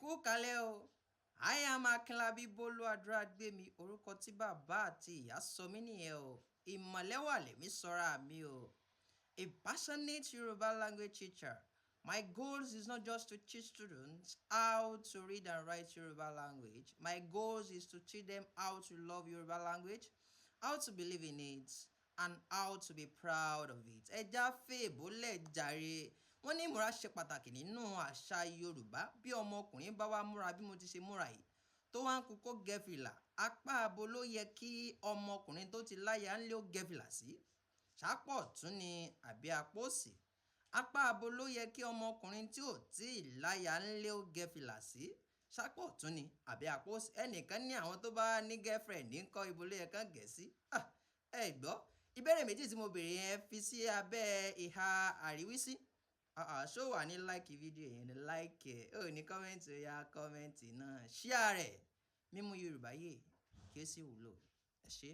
Kú kalẹ̀ o. I am Akinlabi Bólú Adúrágbémi, orúkọ tí bàbá àti ìyá sọ mí nìyẹn o. Ìmọ̀lẹ́wà lèmi sọra mi o. A passionate Yoruba language teacher. My goals is not just to teach students how to read and write Yoruba language. My goals is to teach them how to love Yoruba language, how to believe in it, and how to be proud of it. Ẹ já fèèbó lẹ̀ jàre. Wọ́n ní ìmúra ṣe pàtàkì nínú àṣà Yorùbá. Bí ọmọkùnrin bá wá múra bí mo ti ṣe múra yìí, tó wá ń kú kó gẹ fìlà, apá abo ló yẹ kí ọmọkùnrin tó ti láya ńlé ó gẹ fìlà sí? Ṣápọ̀ ọ̀tún ni àbí apá òsì? Apá abo ló yẹ kí ọmọkùnrin tí ò tí ì láya ńlé ó gẹ fìlà sí? Ṣápọ̀ ọ̀tún ni àbí apá òsì? Ẹnìkan ní àwọn tó bá ní girlfriend ní kọ́, ibo ló yẹ kán gẹ̀ sí? Ẹ gbọ́, ìbéèrè méjì tí mo béèrè yẹn, fi sí abẹ́ ìhà àríwísí. Ṣó wà ní like fídíò yẹn ni? Like ẹ̀, ó ní comment, ó yá comment náà, share rẹ̀, mímú Yorùbá yè kí ó sì wúlò. Ẹ ṣé.